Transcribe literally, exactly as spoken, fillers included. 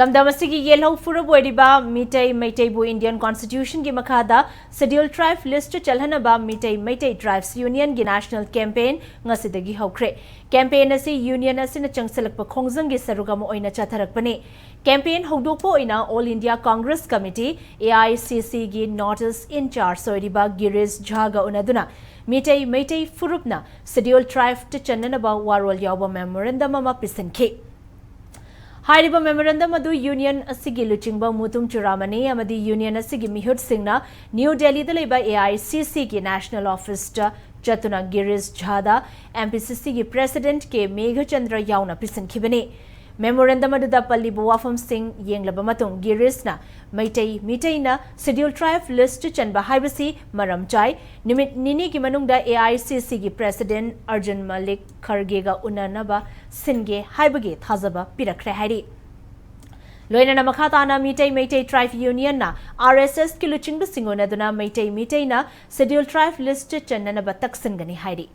ꯂꯝꯗꯝ ꯑꯁꯤꯒꯤ ꯌꯦꯜꯍꯧ ꯐꯨꯔꯨꯞ ꯑꯣꯏꯔꯤꯕ ꯃꯤꯇꯩ ꯃꯩꯇꯩꯕꯨ Indian Constitution ꯒꯤ ꯃꯈꯥꯗ Scheduled Tribe list ꯇ ꯆꯜꯍꯟꯅꯕ ꯃꯤꯇꯩ ꯃꯩꯇꯩ Tribes Union ꯒꯤ National Campaign ꯉꯁꯤꯗꯒꯤ ꯍꯧꯈ꯭ꯔꯦ꯫ Campaign ꯑꯁꯤ Union ꯑꯁꯤꯅ ꯆꯪꯁꯤꯜꯂꯛꯄ ꯈꯣꯡꯖꯪꯒꯤ ꯁꯔꯨꯛ ꯑꯃ ꯑꯣꯏꯅ ꯆꯠꯊꯔꯛꯄꯅꯤ꯫ Campaign ꯍꯧꯗꯣꯛꯄ ꯑꯣꯏꯅ All India Congress Committee, A I C C ꯒꯤ North East in-charge ꯑꯣꯏꯔꯤꯕ ꯒꯤꯔꯤꯁ ꯖꯥꯒ ꯎꯅꯗꯨꯅ ꯃꯤꯇꯩ ꯃꯩꯇꯩ ꯐꯨꯔꯨꯞꯅ Scheduled Tribe ꯇ ꯆꯟꯅꯅꯕ ꯋꯥꯔꯣꯜ ꯌꯥꯎꯕ memorandum ꯑꯃ ꯄꯤꯁꯤꯟꯈꯤ꯫ ꯍꯥꯏꯔꯤꯕ memorandum ꯑꯗꯨ Union ꯑꯁꯤꯒꯤ ꯂꯨꯆꯤꯡꯕ ꯃꯨꯇꯨꯝ ꯆꯨꯔꯥꯃꯅꯤ ꯑꯃꯗꯤ Union ꯑꯁꯤꯒꯤ ꯃꯤꯍꯨꯠꯁꯤꯡꯅ ꯅ꯭ꯌꯨ ꯗꯦꯜꯂꯤꯗ ꯂꯩꯕ A I C C ꯒꯤ National Office ꯇ ꯆꯠꯇꯨꯅ ꯒꯤꯔꯤꯁ ꯖꯥꯗ M P C C ꯒꯤ President ꯀꯦ ꯃꯦꯘꯆꯟꯗ꯭ꯔ ꯌꯥꯎꯅ ꯄꯤꯁꯤꯟꯈꯤꯕꯅꯤ꯫ Memorandum ꯑꯗꯨꯗ ꯄꯜꯂꯤꯕ ꯋꯥꯐꯝꯁꯤꯡ ꯌꯦꯡꯂꯕ ꯃꯇꯨꯡ ꯒꯤꯔꯤꯁꯅ ꯃꯩꯇꯩ ꯃꯤꯇꯩꯅ Scheduled Tribe list ꯆꯟꯕ ꯍꯥꯏꯕꯁꯤ ꯃꯔꯝ ꯆꯥꯏ꯫ ꯅꯨꯃꯤꯠ ꯅꯤꯅꯤꯒꯤ ꯃꯅꯨꯡꯗ A I C C ꯒꯤ President ꯑꯔꯖꯨꯟ ꯃꯂꯤꯛ ꯈꯔꯒꯦꯒ ꯎꯅꯅꯕ ꯁꯤꯟꯒꯦ ꯍꯥꯏꯕꯒꯤ ꯊꯥꯖꯕ ꯄꯤꯔꯛꯈ꯭ꯔꯦ ꯍꯥꯏꯔꯤ꯫ ꯂꯣꯏꯅꯅ ꯃꯈꯥ ꯇꯥꯅ ꯃꯤꯇꯩ ꯃꯩꯇꯩ Tribe Union ꯅ R S S ꯀꯤ ꯂꯨꯆꯤꯡꯕꯁꯤꯡ ꯎꯅꯗꯨꯅ ꯃꯩꯇꯩ ꯃꯤꯇꯩꯅ Scheduled Tribe list ꯆꯟꯅꯅꯕ ꯇꯛꯁꯤꯟꯒꯅꯤ ꯍꯥꯏꯔꯤ꯫